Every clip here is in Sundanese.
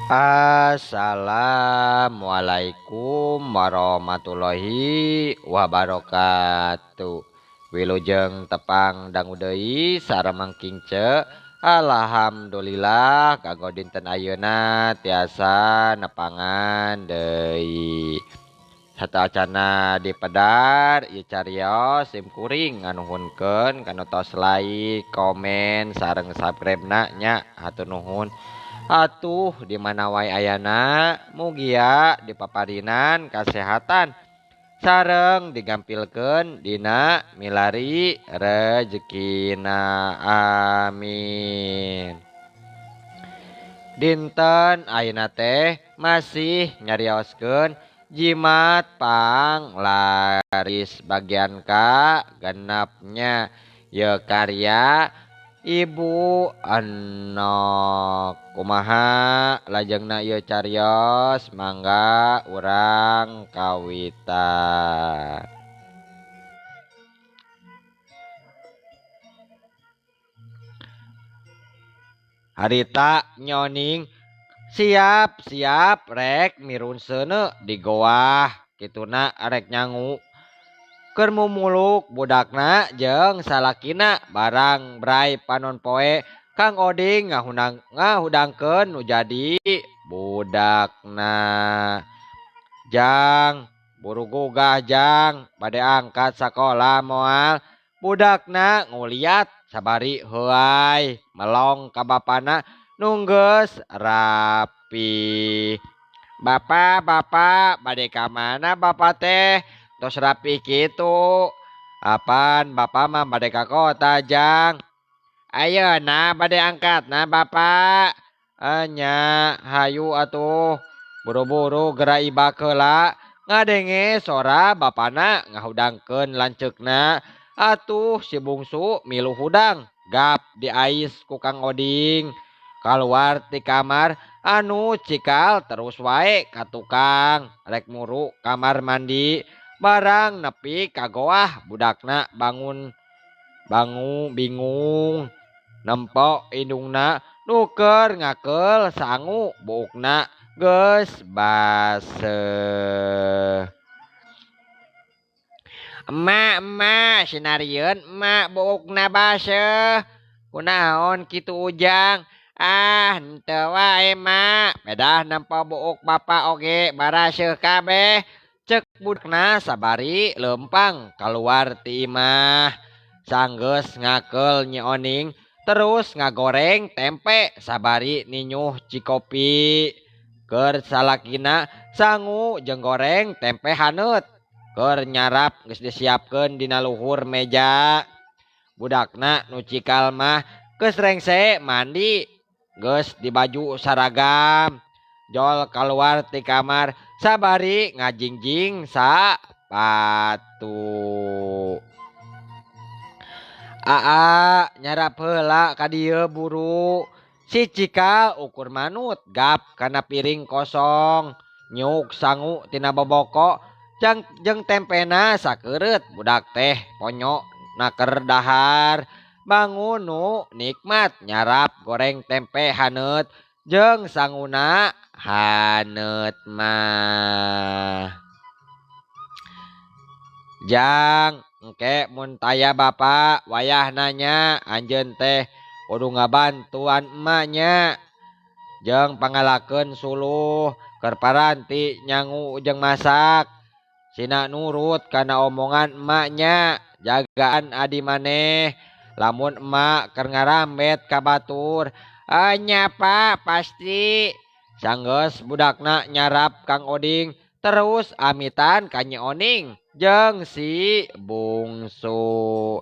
Assalamualaikum warahmatullahi wabarakatuh. Wilujeng tepang dangu deui sareng Mang Kingce. Alhamdulillah kanggo dinten ayeuna tiasa nepangan deui. Sateuacanna dipedar ieu carios sim kuring nganuhunkeun kana tos like, komen sareng subscribe-na nya. Hatur nuhun. Atuh di mana wae ayana mugia dipaparinan kasehatan sareng digampilkeun dina milari rejekina, amin. Dinten ayeuna teh masih nyarioskeun jimat panglaris bagian ka genepnya ye karya Ibu Enok. Kumaha lajengna ieu carios, mangga urang kawitan. Harita nyoning siap-siap rek mirun seuneu di goah kituna rek nyangu. Keur mumuluk budakna jeung salakina barang bray panon poe Kang Oding ngahudangkeun nu jadi budakna. Jang buru gugah jang bade angkat sakola moal budakna nguliat sabari heuay melong ka bapana nunggeus rapi. Bapak, bapak bade ka mana bapak teh? Tos rapi kitu. Apan bapak mah bade ka kota jang. Ayeuna bade angkat na bapak. Enya hayu atuh buru-buru geura ibak heula. Ngadenge sora bapana ngahudangkeun lanceukna. Atuh si bungsu milu hudang gap diais ku Kang Oding. Kaluar ti kamar anu cikal terus wae ka tukang rek muru kamar mandi. Barang nepi ka goah budakna bangun bangu bingung nempok indungna nuker ngakel sangu buukna geus baseuh. Emak emak sinarieun emak buukna baseuh. Kunaon kitu Ujang? Ah henteu wae mak, pedah nempo buuk bapak oge baraseuh kabeh. Cek budakna sabari lempang kaluar ti imah. Sanggeus ngakel Nyi Oning terus ngagoreng tempe sabari ninyuh cikopi. Keur salakina sangu jeung goreng tempe haneut. Keur nyarap geus disiapkeun dina luhur meja. Budakna nu cikal mah geus rengse mandi, geus dibaju saragam. Jol kaluar ti kamar sabari ngajingjing sapatu. Aa nyarap heula ka dieu buru. Si cikal ukur manut gap kana piring kosong. Nyuk sangu tina boboko jeung tempena sakeureut budak teh ponyok naker dahar. Bangun nu nikmat nyarap goreng tempe haneut jeung sanguna haneut mah. Jang engke mun taya bapa wayah nanya anjeun teh kudu ngabantuan emaknya jeung pangalakeun suluh keur paranti nyangu jeung masak. Sina nurut kana omongan emaknya, jagaan adi maneh lamun emak keur ngarambet ka batur. Nya pak pasti. Sanggeus budakna nyarap Kang Oding terus amitan ka Nyi Oning jeung si bungsu.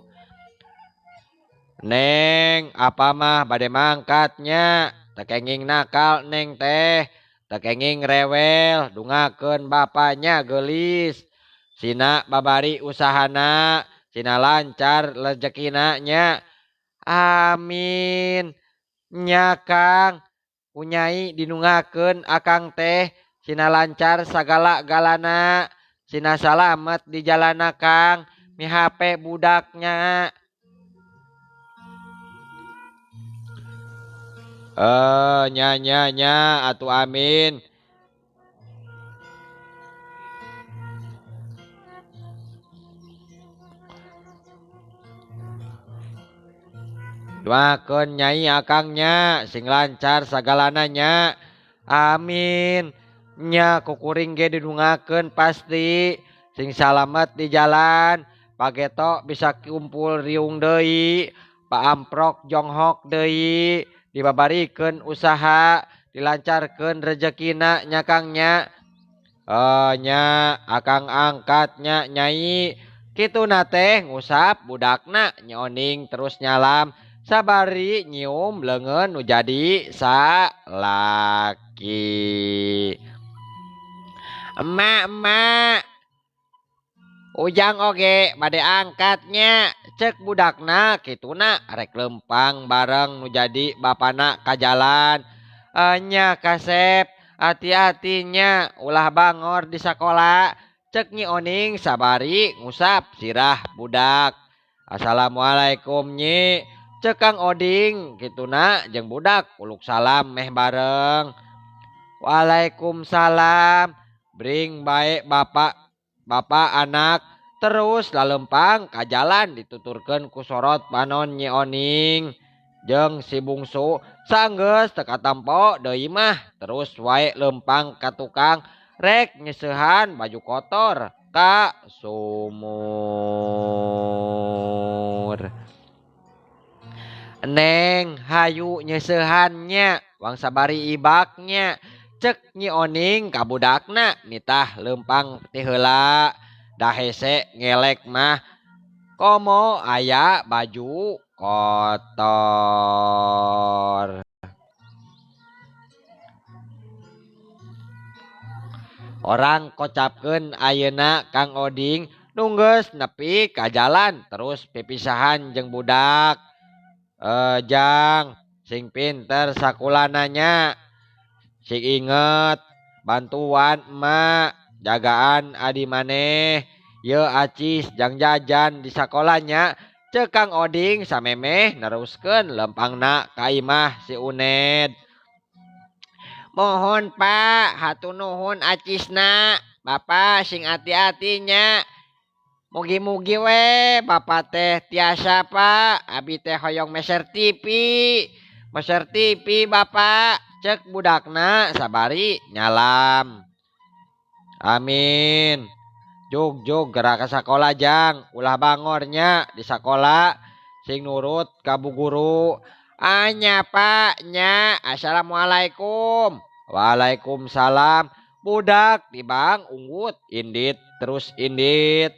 Neng apa mah bade mangkatnya, tekenging nakal neng teh, tekenging rewel dungakeun bapaknya geulis. Sina babari usahana, sina lancar rejekina nya. Amin. Nya Kang, kunyai dinungakeun akang teh, sina lancar sagala galana, sina salamet di jalana Kang, mihape budaknya. Nya nya nya atuh amin. Doakeun nyai akang nya sing lancar sagalana nya. Amin. Nya kukuring ge didungakeun pasti sing salamet di jalan. Pageto bisa kumpul riung deui, paamprok jonghok deui, dibabarikeun usaha, dilancarkeun rejekina nya Kang nya. Nya akang angkat nya nyai. Kituna teh ngusap budakna nyoning terus nyalam sabari nyium leungeun nu jadi salaki. Emak emak Ujang oge bade angkatnya cek budakna kituna rek lempang bareng nu jadi bapana ka jalan. Nya kasep hati-hatinya ulah bangor di sakola cek Nyi Oning sabari ngusap sirah budak. Assalamualaikum Nyi cek Kang Oding kituna jeung budak uluk salam meh bareng. Waalaikumsalam bring bae bapak bapak anak terus lalempang ka jalan dituturkeun ku sorot panon Nyi Oning jeung si bungsu sanggeus teu katampo deui mah terus wae lempang ka tukang rek nyeseuhan baju kotor ka sumur. Neng hayu nyeseuhan nya wang sabari ibaknya cek Nyi Oning ka budakna nitah lempang ti heula da hese ngelek mah komo aya baju kotor. Orang kocapkeun ayeuna Kang Oding nunggeus nepi ka jalan terus pipisahan jeung budak. Jang sing pinter sakulana nya. Sing inget bantuan emak jagaan adi maneh ye acis jang jajan di sakolanya cek Kang Oding samemeh neruskeun lempangna ka imah si Uned. Mohon Pak hatur nuhun acisna Bapak sing hati-hatinya. Mugi-mugi we Bapak teh tiasa Pak abi teh hoyong meser TV. Meser TV Bapak cek budakna sabari nyalam. Amin. Jug-jug gerak ke sakola jang ulah bangornya di sakola sing nurut ka bu guru. Anya Pak nya assalamualaikum. Waalaikumsalam. Budak tibang unggut indit terus indit.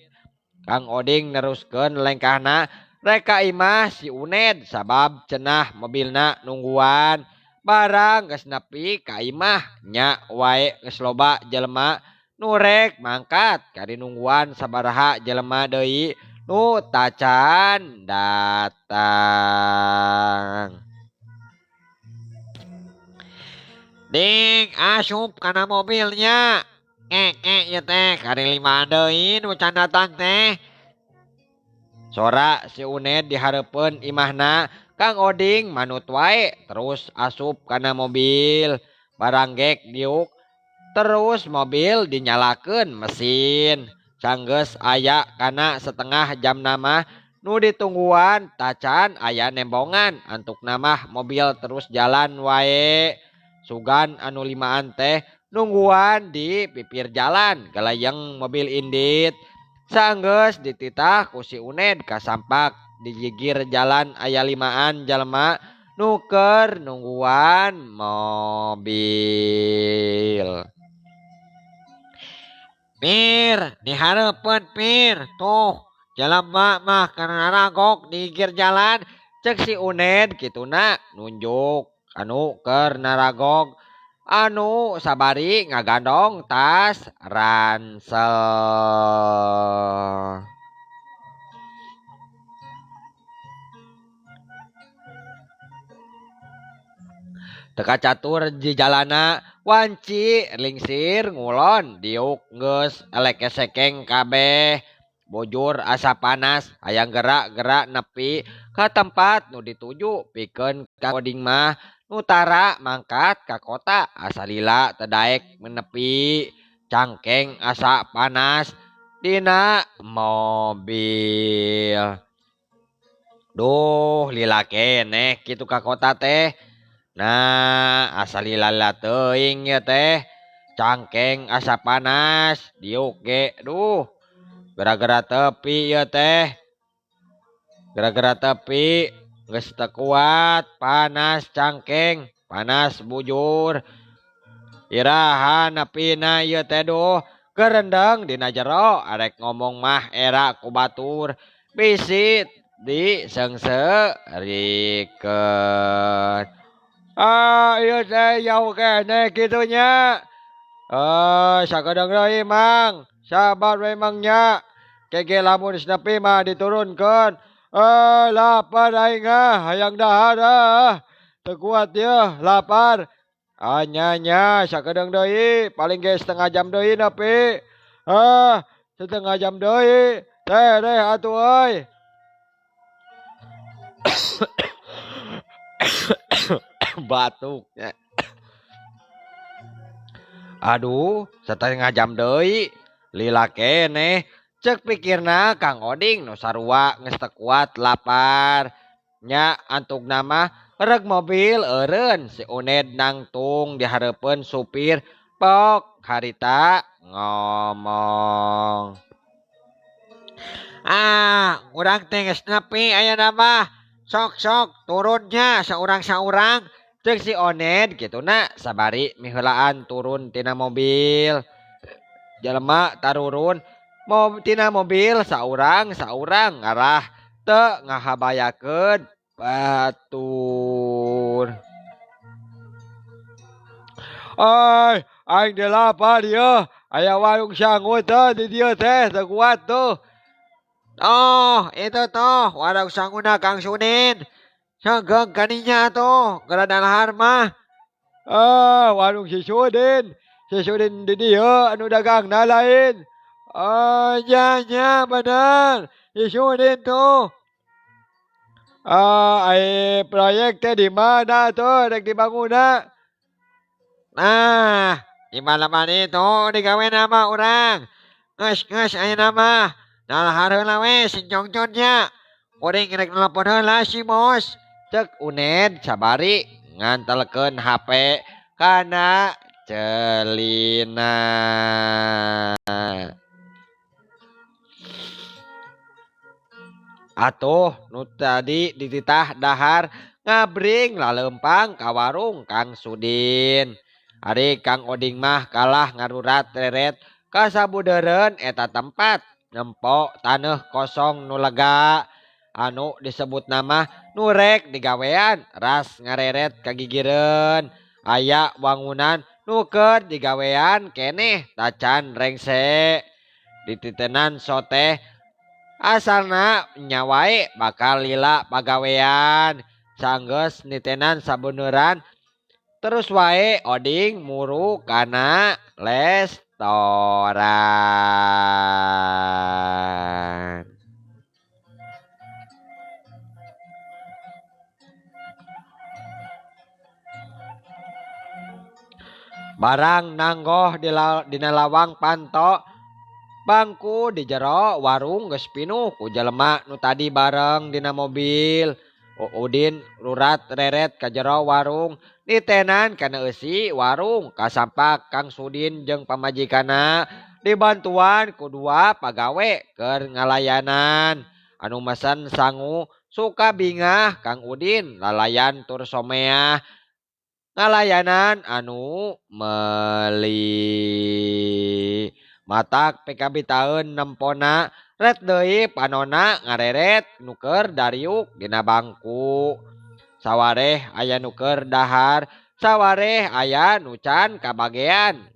Kang Oding neruskeun lengkahna rek ka imah si Uned sabab cenah mobilna nungguan. Barang geus nepi ka imah nya wae geus loba jelema nu rek mangkat kari nungguan sabaraha jelema deui nu tacan datang. Ding asup kana mobilnya. Keke ieu teh kari limaan deui nu can datang teh. Sora si Uned dihareupeun imahna. Kang Oding manut wae terus asup kana mobil. Barang gek diuk terus mobil dinyalakeun mesin. Sanggeus aya kana setengah jam nama nu ditungguan tacan aya nembongan antuk namah mobil terus jalan wae. Sugan anu limaan teh nungguan di pipir jalan galayeng mobil indit. Sanggeus dititah ku si Uned kasampak di gigir jalan aya limaan jalma nuker nungguan mobil. Pir, dihareupeun pir. Tuh, jalma mah kana ragok di gigir jalan cek si Uned kituna nunjuk anu keur naragog anu sabari ngagandong tas ransel. Teka catur di jalana wanci lingsir ngulon diuk geus elek sekeng kabeh bujur asa panas hayang gerak-gerak nepi ka tempat nu dituju pikeun Kang Oding mah Nu tara mangkat ka kota asa lila teu daek menepi cangkeng asa panas dina mobil. Duh lila keneh kitu ka kota teh. Nah asa lila-lila teuing ieu teh. Cangkeng asa panas diuk ge duh gara-gara tepi ieu teh. Gara-gara tepi geus teu kuat panas cangkeng panas bujur. Iraha nepina ieu teh duh gerendeng dina jero arek ngomong mah era ku batur bisi diseungseurikeun. Ah ieu teh jauh keneh kitu nya. Sakedeung deui mang, sabar we mang nya. Kege lamun geus nepi mah diturunkeun. Lapar aing ah, hayang dahar ah. Teu kuat yeuh, lapar. Ah nya nya sakedeung deui, paling ge setengah jam deui nepi. Ah, setengah jam deui. Tereh atuh euy. Batuk nya. Aduh, setengah jam deui lila keneh. Cek pikirna Kang Oding nu sarua geus teu kuat lapar. Nya antukna mah reg mobil eureun si Uned nangtung dihareupeun supir pok harita ngomong. Ah, urang teh geus nepi ayeuna mah. Sok-sok turunnya saurang-saurang. Cek si Oned kituna sabari miheulaan turun tina mobil. Jelema tarurun tina mobil saurang-saurang ngarah teu ngahabayakeun batur. Ai, aing teh lapar ieu. Aya warung sangu teh di dieu teh teu kuat tuh. Oh, itu tuh warung sanguna Kang Sudin. Sanggeung kadinya tuh, geura dalahar mah. Ah, warung si Sudin. Si Sudin di dieu anu dagangna lain. Ah, nya nya bener. Si Sudin tuh. Ah, ai proyek teh di mana tuh rek dibangunna? Nah, di mana-mana itu digawe nama urang. Geus-geus ayeuna mah. Dalahar heula we sing jongjon nya. Kuring rek nelpon heula si bos. Cek Uned sabari ngantelkeun HP kana celina. Atuh nu tadi dititah dahar ngabring laleumpang ka warung Kang Sudin. Ari Kang Oding mah kalah ngarurat reret ka sabudeureun eta tempat nempo taneuh kosong nu lega. Anu disebut nama nurek digawean ras ngareret kagigireun. Aya wangunan nu keur digawean keneh tacan rengse. Dititenan sote asalna nya wae bakal lila pagawean. Sanggeus nitenan sabeuneuran terus wae Oding muru kana restoran. Barang nanggoh dina lawang panto bangku di jero warung geus pinuh ku jelema nu tadi bareng dina mobil. Udin rurat reret ka jero warung nitenan kana eusi warung kasampak Kang Sudin jeung pamajikanna dibantuan ku dua pagawe keur ngalayanan. Anu mesen sangu suka bingah Kang Udin lalayan tur someah ngalayanan anu meuli. Matak pikabitaeun nempona ret deui panona ngareret nu keur dariuk dina bangku. Sawareh aya nu keur dahar, sawareh aya nu can kabagean.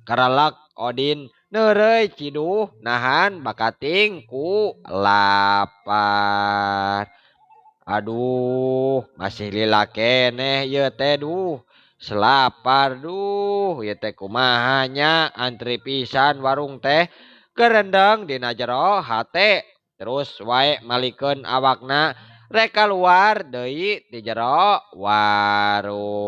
Karelek Odin neureuy ciduh nahan bakating ku lapar. Aduh, masih lila keneh ieu teh duh. Selapar duh, ieu teh kumaha nya antri pisan warung teh. Gerendeng dina jero hate terus wae malikeun awakna Rek kaluar deui ti jero warung.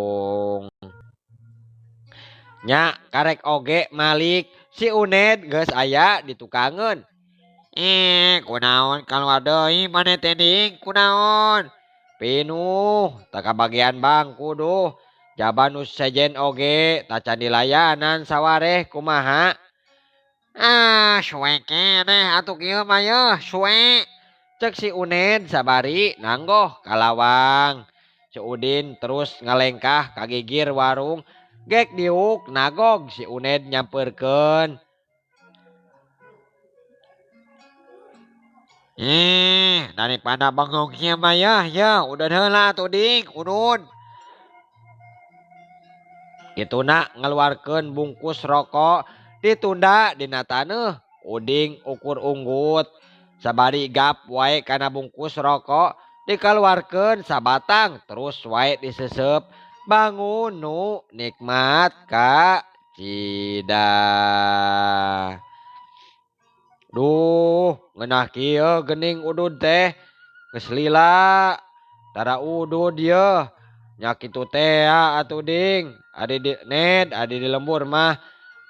Nya karek oge malik si Uned geus aya di tukangeun. Kunaon kaluar deui maneh teh ding kunaon? Pinuh teu kabagian bangku duh. Jaba nu sejen oge tacan dilayanan sawareh kumaha. Ah suwe keneh atuh kieu mah yeuh suwe. Cek si Uned sabari nanggoh ka lawang. Si Udin terus ngalengkah ka gigir warung. Gek diuk nagog si Uned nyamperkeun. Daripada bengong kieu mah yeuh yeuh udud heula atuh ding udud. Kituna ngaluarkeun bungkus rokok ditunda dina taneuh. Uding ukur unggut. Sabari gap wae kana bungkus rokok dikaluarkeun sabatang terus wae disesep. Bangun nu nikmat ka cida. Duh, ngeunah kieu geuning udud teh geus lila. Tara udud yeuh. Nya kitu teh atuh ding. Ari di ned, ari di lembur mah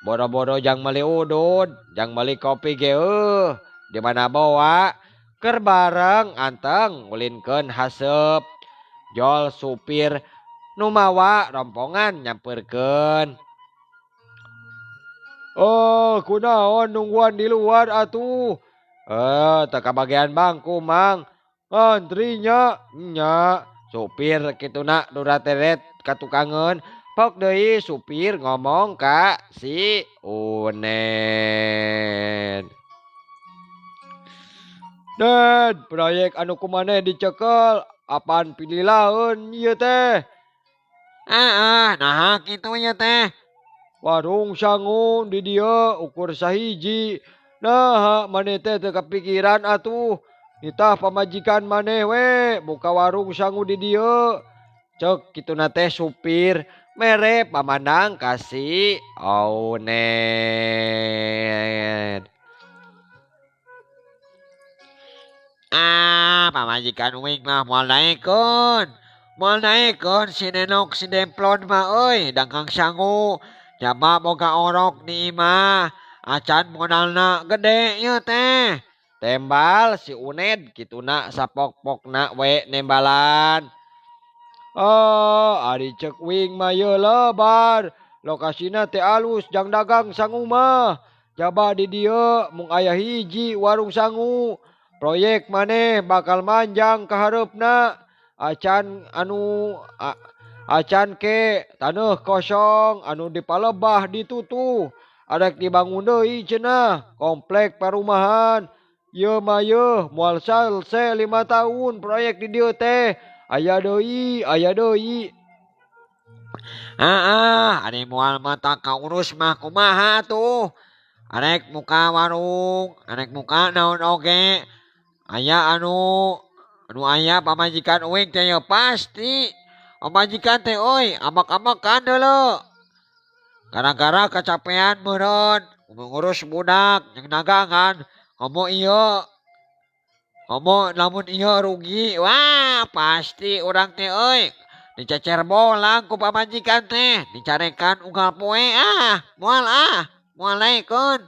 boro-boro jang meuli udud, jang meuli kopi ge eueuh. Di mana bawa keur bareng anteng ngulinkeun haseup. Jol supir nu mawa rompongan nyamperkeun. Oh, kunaon nungguan di luar atuh? Teu kabagian bangku mang. Antrinya nya. Supir kituna durateret ka tukangeun. Pok deui supir ngomong ka si Uned. Ned, proyek anu kumaneh dicekel apaan pililaeun ieu teh? Naha kitu ieu teh? Warung sangu di dieu ukur sahiji. Naha maneh teh teu kapikiran atuh. Nitah pamajikan maneh we buka warung sangu di dieu. Cek kituna teh supir mere pamandang ka si Uned. Pamajikan uing mah moal naekeun. Moal naekeun si Nenok si Demplon mah euy dagang sangu. Jaba boga orok di imah. Acan modalna gede ieu teh. Tembal si Uned kituna sapok-pokna we nembalan. Ari cek wing mah yeuh lebar. Lokasina teh alus jang dagang sangu mah. Jaba di dieu mung aya hiji warung sangu. Proyek maneh bakal manjang ka hareupna. Acan anu acan ke taneuh kosong anu dipalebah ditutuh. Arek dibangun deui cenah komplek parumahan. Yeuh mah yeuh moal salse 5 tahun proyek di dieu teh. Aya deui, aya deui. Ari moal mah tak kaurus mah kumaha tuh. Arek muka warung, arek muka naon oge. Aya anu aya pamajikan uing teh yeuh pasti. Pamajikan teh euy ambek-ambekan deuleu. Gara-gara kecapean meureun ngurus budak jeung dagangan. Komo ieu. Komo lamun ieu rugi, wah pasti urang teh euy dicecer bolang ku pamajikan teh, dicarekan unggal poe moal moal naekeun.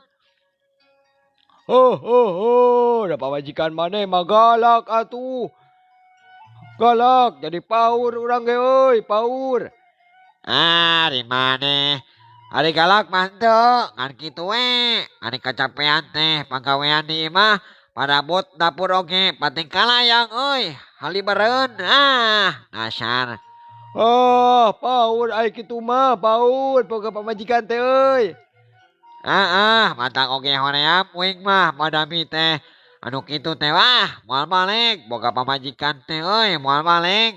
Ho ho ho, da pamajikan maneh mah galak atuh. Galak jadi paur urang ge euy, paur. Ari maneh ari galak mah henteu, ngan kitu we. Ari kacapean teh pagawean di imah, parabot dapur oge pating kalayang euy, halibereun dasar. Paur ai kitu mah, paur boga pamajikan teh euy. Matak oge hoream uing mah madami teh. Anu kitu teh wah, moal balik boga pamajikan teh euy, moal balik.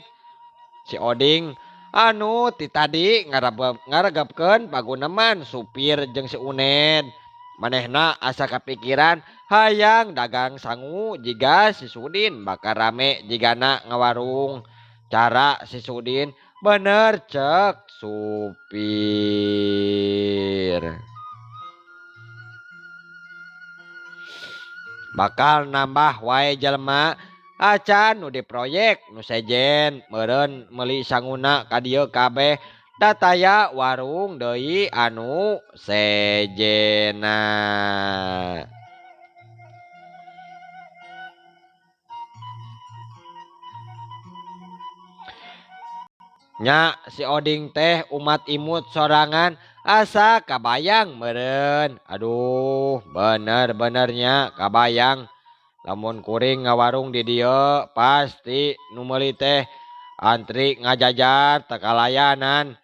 Si Oding anu ti tadi ngaregepkeun paguneman supir jeung si Uned. Manehna asa kapikiran hayang dagang sangu jiga si Sudin bakal rame jigana ngawarung. Cara si Sudin bener cek supir. Bakal nambah wae jelema Acan nu di proyek nu sejen meureun meuli sanguna ka dieu kabeh da taya warung deui anu sejenna. Nya si Oding teh umat imut sorangan asa kabayang meureun. Aduh, bener-benernya kabayang. Lamun kuring ngawarung di dieu pasti nu meuli teh antri ngajajar teu kalayanan.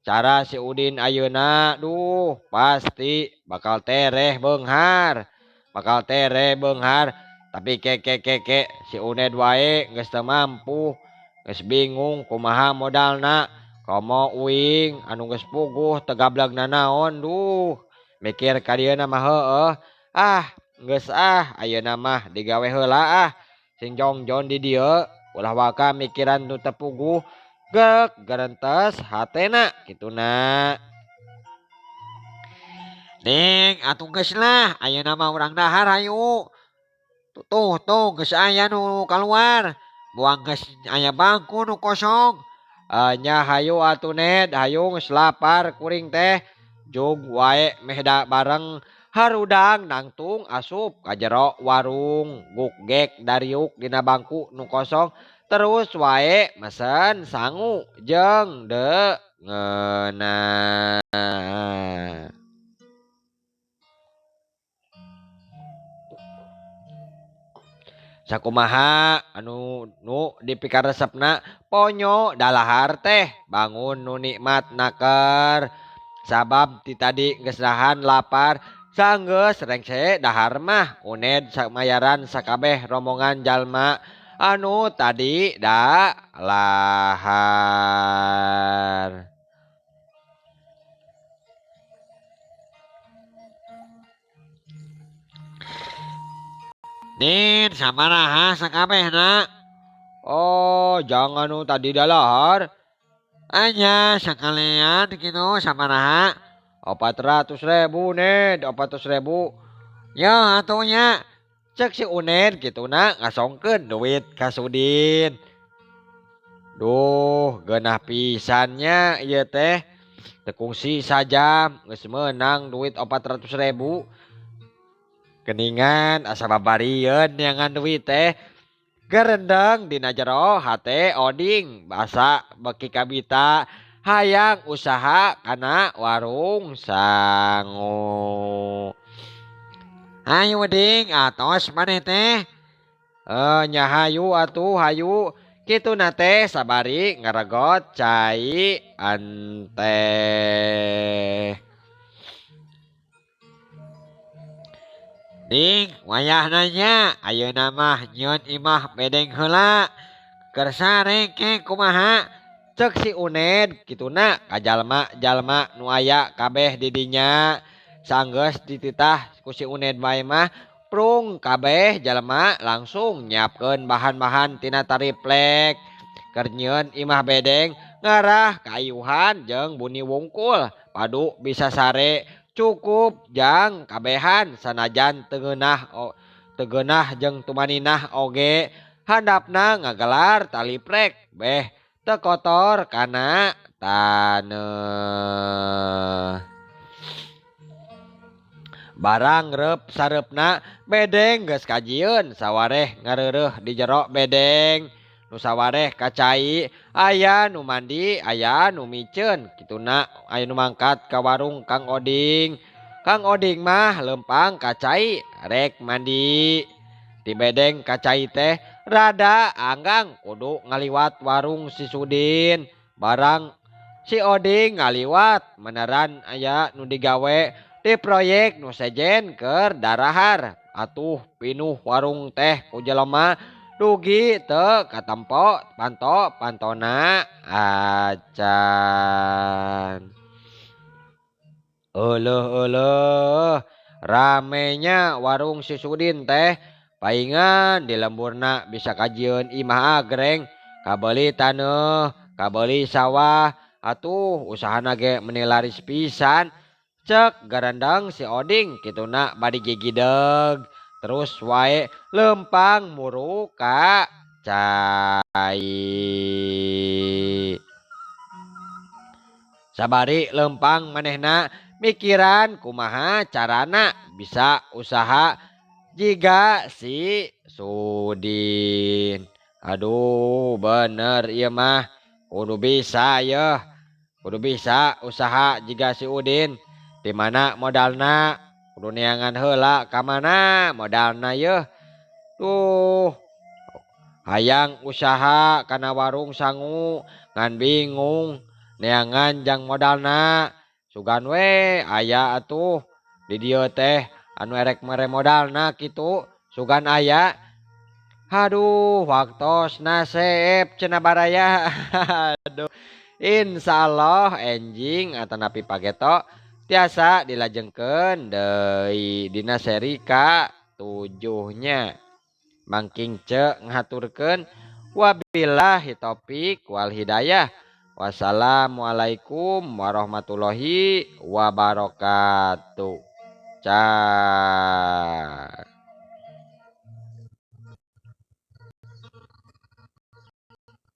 Cara si Udin ayeuna duh pasti bakal tereh beunghar. Bakal tereh beunghar tapi keke si Uned wae geus teu mampu. Geus bingung kumaha modalna. Komo uing anu geus puguh teu gableg nanaon duh. Mikir ka dieuna mah heueuh. Ah geus ah ayeuna mah digawe heula ah. Sing jongjon di dieu ulah waka mikiran nu teu puguh. Geuk gerentes hatena kituna. Ding atuh geus lah ayeuna mah urang dahar hayu. Tuh tuh geus aya nu kaluar. Buang geus aya bangku nu kosong. Nya hayu atuh Ned, hayu geus lapar kuring teh. Jug wae meh da bareng harudang nangtung asup ka jero warung gukgek dariuk dina bangku nu kosong terus wae mesen sangu jeung deu ngeunah. Sakumaha anu nu dipikaresepna ponyo dalahar teh bangun nu nikmat naker sabab ti tadi geus dahan lapar sanggeus rengse dahar mah Uned samayaran sakabeh rombongan jalma anu tadi da lahar. Din sabaraha sakabehna? Oh, jangan nu tadi dalahar. Anya sakalian kitu sabaraha? 400.000 Ned, 400.000. Ya atuh nya. Cek si Uned kituna ngasongkeun duit ka Sudin. Duh, geunah pisan nya ieu teh. Teu kungsi sajam geus meunang duit 400.000. Geningan asa babarieun neangan duit teh. Gerendeng dina jero hate Oding basa beki kabita hayang usaha kana warung sangu. Hayu ding atos maneh teh. Nya hayu atuh hayu. Kituna teh sabari ngaregot cai anteh. Ding wayahna nya ayeuna mah nyieun imah bedeng heula. Keur sare ke kumaha? Cek si Uned kituna ka jalma-jalma nu aya kabeh di dinya. Sanggeus dititah ku si Uned bae mah prung kabeh jalma langsung nyiapkeun bahan-bahan tina tariplek. Keur nyieun imah bedeng ngarah kayuhan jeung buni wungkul padu bisa sare cukup jang kabehan sanajan teu geunah jeung tumaninah oge handapna ngagelar taliprek beh teu kotor kana taneuh. Barang reup sareupna bedeng geus kajieun sawareh ngareureuh di jero bedeng. Nu sawareh ka cai aya nu mandi aya nu miceun kituna aya nu mangkat ka warung Kang Oding. Kang Oding mah leumpang ka cai rek mandi. Di bedeng ka cai teh rada anggang kudu ngaliwat warung si Sudin. Barang si Oding ngaliwat meneran aya nu digawe di proyek nu sejen keur darahar. Atuh pinuh warung teh ku jelema dugi teu katempo panto pantona acan. Euleuh euleuh ramenya warung si Sudin teh paingan di lemburna bisa kajieun imah agreng kabeuli taneuh kabeuli sawah atuh usahana ge meuni laris pisan. Cek garandang si Oding kituna bari gigideg Terus wae lempang muruk ka cai. Sabari lempang manehna mikiran kumaha carana bisa usaha jiga si Sudin. Aduh bener ieu mah kudu bisa yeuh. Kudu bisa usaha jiga si Udin. Di mana modalna? Kudu neangan heula ka mana modalna yeuh. Tuh hayang usaha kana warung sangu ngan bingung neangan jang modalna. Sugan we aya atuh di dieu teh anu erek mere modalna kitu sugan aya. Haduh waktosna seep cenah baraya. Aduh insyaallah enjing atanapi pageto tiasa dilajengkeun deui dina seri ka 7 nya. Mangking ce ngahaturkeun wabillahi taufik wal hidayah. Wassalamualaikum warahmatullahi wabarakatuh. Cah.